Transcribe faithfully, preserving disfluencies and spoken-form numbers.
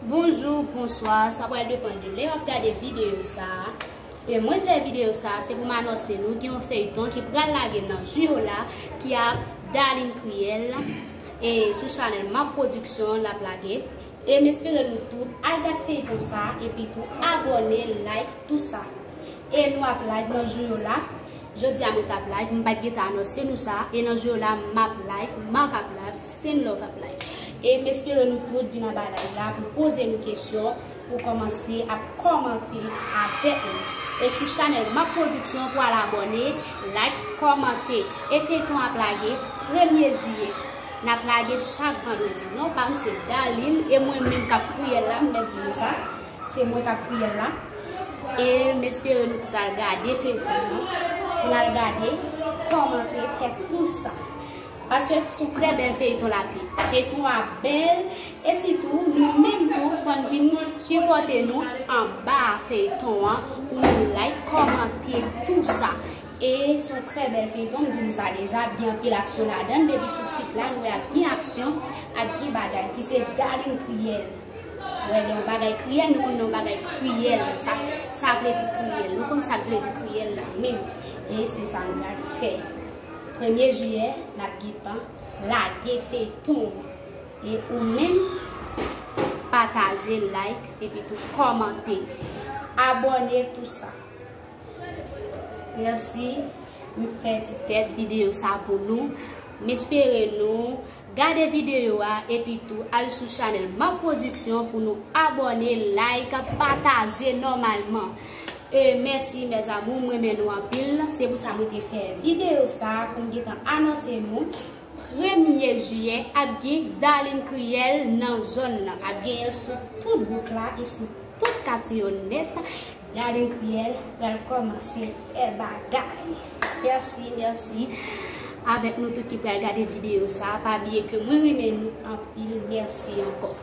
Bonjou, bonswa, sa pral depann de lè w ap gade videyo sa a. E mwen fè videyo sa a, se pou m anonse nou gen yon feyton ki pral lage nan jou yo la, ki ap Darline Kriyèl, e sou chanèl Map Production l ap lage. E m espere nou tout al gad feyton sa a, epi tou abòne, like, tou sa. E nou ap live nan jou yo la. Jodi a mwen t ap live, m pa t gentan anonse nou sa. E nan jou yo la, m ap live, Marc ap live, Stanlove ap live. E m espere nou tout vin anba live la pou poze nou kesyon, pou kòmanse ap kòmante avèk nou. E sou chanèl Map Production pou al abòne, like, kòmante. E feyton ap lage premye jiyè. N ap lage chak vandredi. Non pa m se Darline, e mwen menm k ap Kriyèl la, m mèt di nou sa. Se mwen k ap Kriyèl la. E m espere nou tout al gade feyton an. Pou n al gade, kòmante, fè tou sa. Paske se yon trè bèl feyton l ap ye. Feyton an bèl. E sitou, nou menm tou, fò n vin sipòte nou anba feyton an. Pou nou like, kòmante, tou sa. E se yon trè bèl feyton, m di nou sa deja, ap gen anpil aksyon ladan l. Depi sou tit la, nou wè ap gen aksyon, ap gen bagay, ki se Darline Kriyèl. Wè, lè yon bagay kriyèl, nou konn lè yon bagay kriyèl. Sa, sa vle di kriyèl. Nou konn sa k vle di kriyèl la menm. E se sa nou pral fè. Premye jiyè, n ap gentan lage feyton an. E ou menm, pataje, like, epi tou kòmante. Abòne, tou sa. Mèsi. M fè ti tèt videyo sa pou nou. M espere nou gade videyo a, epi tou al sou chanèl Map Production pou nou abòne, like, pataje nòmalman. E mèsi, mes amours, m renmen nou anpil. Se pou sa mwen te fè videyo sa pou m gentan anonse nou. Premye jiyè, ap gen Darline Kriyèl nan zòn nan. Ap genyen l sou tout bouk la e sou tout katye yo nèt. Darline Kriyèl pral kòmanse fè bagay. Mèsi, mèsi. Avèk nou tout ki pral gade videyo sa, pa bliye ke mwen renmen nou anpil. Mèsi ankò.